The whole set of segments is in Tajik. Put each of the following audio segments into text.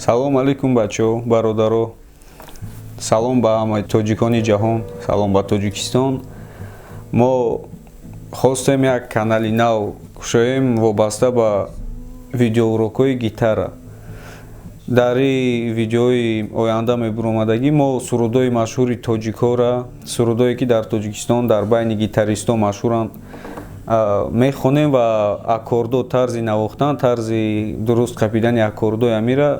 Салом алейкум, бачаҳо, бародаро. Салом ба ҳамаи тоҷикони ҷаҳон, салом ба Тоҷикистон. Мо хостем як канали нав кушоем вобаста ба видеоурокҳои гитара. Дар ин видеои оянда мебуромадагӣ мо сурудҳои машҳури тоҷикҳоро, сурудҳое ки дар Тоҷикистон дар байни гитаристҳо машҳуранд, мехонем ва аккордо, тарзи навохтан, тарзи дуруст қапидани аккордои амира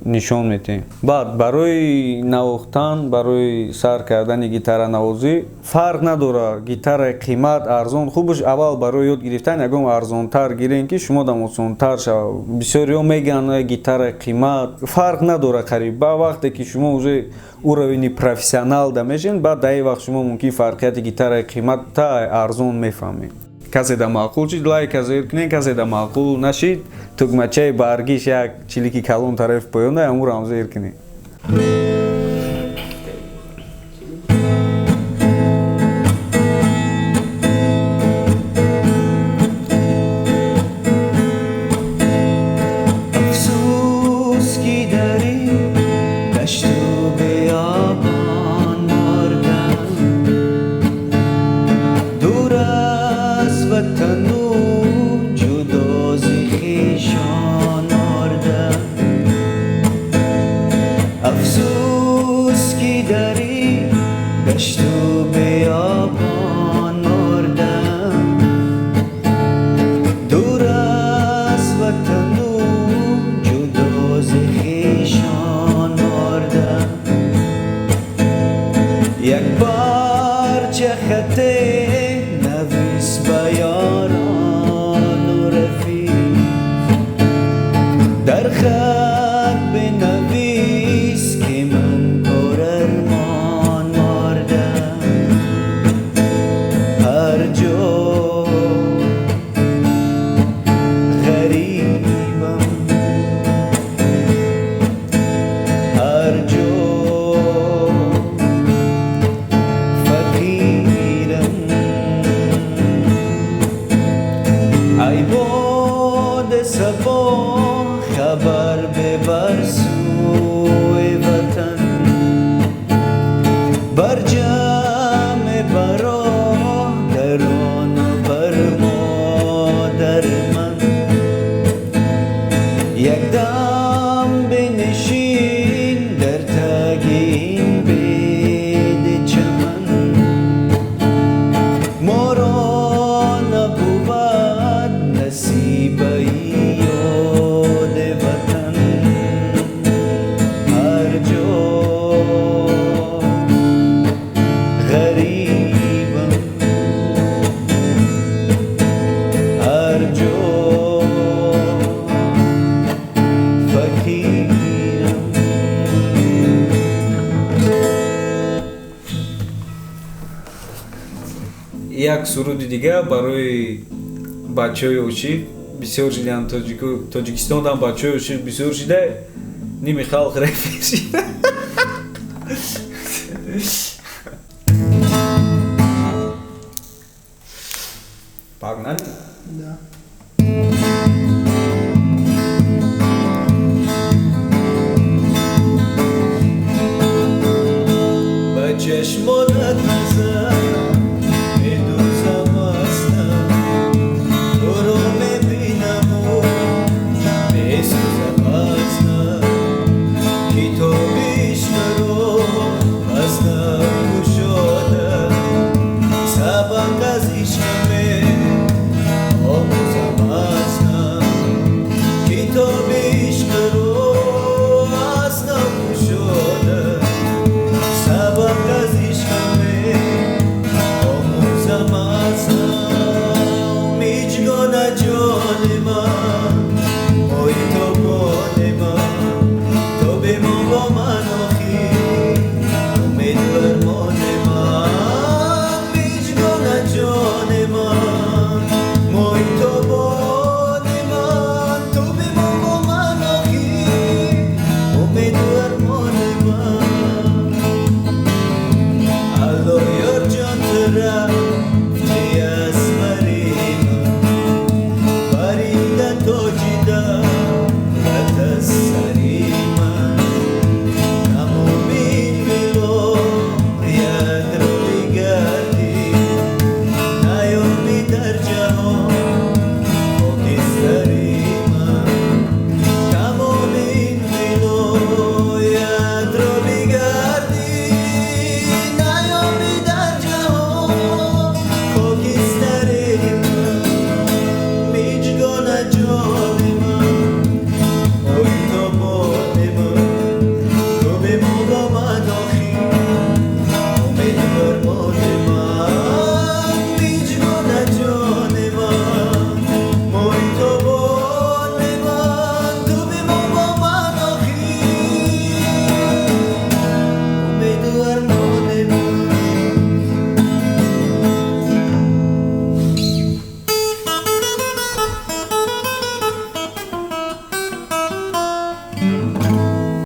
нишон медиҳем. Баъд барои навохтан, барои сар кардани гитаранавозӣ фарқ надорад гитараи қимат, арзон. Хубаш аввал барои ёд гирифтан ягон арзонтар гирем, ки шумо дам осонтар шавад. Бисёриҳо мегӯянд гитараи қимат, фарқ надорад қариб. Ба вақте ки шумо уже уровени профессионал да мешавед, баъд дар ин вақт шумо мумкин фарқияти гитараи қимат та арзон мефаҳмед. Касе да маъқул шид, лайка зер кунед, касе да маъқул нашид, тугмачаи баргиш як чилики калон тарафи поён, амуро ҳам зер кунед. Афсӯс, ки дар ин дашту биёбон мурдам, дур аз ватану ҷудо зи хешон мурдам. Афсӯс, ки дар ин дашту биёбон мурдам, дур аз ватану ҷудо зи хешон мурдам. Як парча хате навис ба ёрону рафиқ, дар хат бинавис, ки ман пурармон мурдам. Ҳар ҷо ғарибам, ҳар ҷо фақирам, ай боди сабо, хабар бибар сӯи ватан, бар ҷамъи бародарону бар модари ман. Як дам бинишин дар таги ин беди чаман, моро набувад насибаи ёди ватан. Ҳар ҷо ғарибам, ҳар ҷо фақирам. Як суруди дига барои бачаҳои ошиқ. Бисёр шидан Тоҷикистон дам бачаҳои ошиқ бисёр шида, ними халқ рэпер шида. Погнали? Да. Ба чашмонат назар медӯзам аз нав, туро мебинаму месӯзам аз нав. Китоби ишқро аз нав кушода, сабақ аз ишқаме омӯзам аз нав. Китоби ишқро аз нав кушода, сабақ аз ишқаме омӯзам аз нав. Миҷгона ҷоне.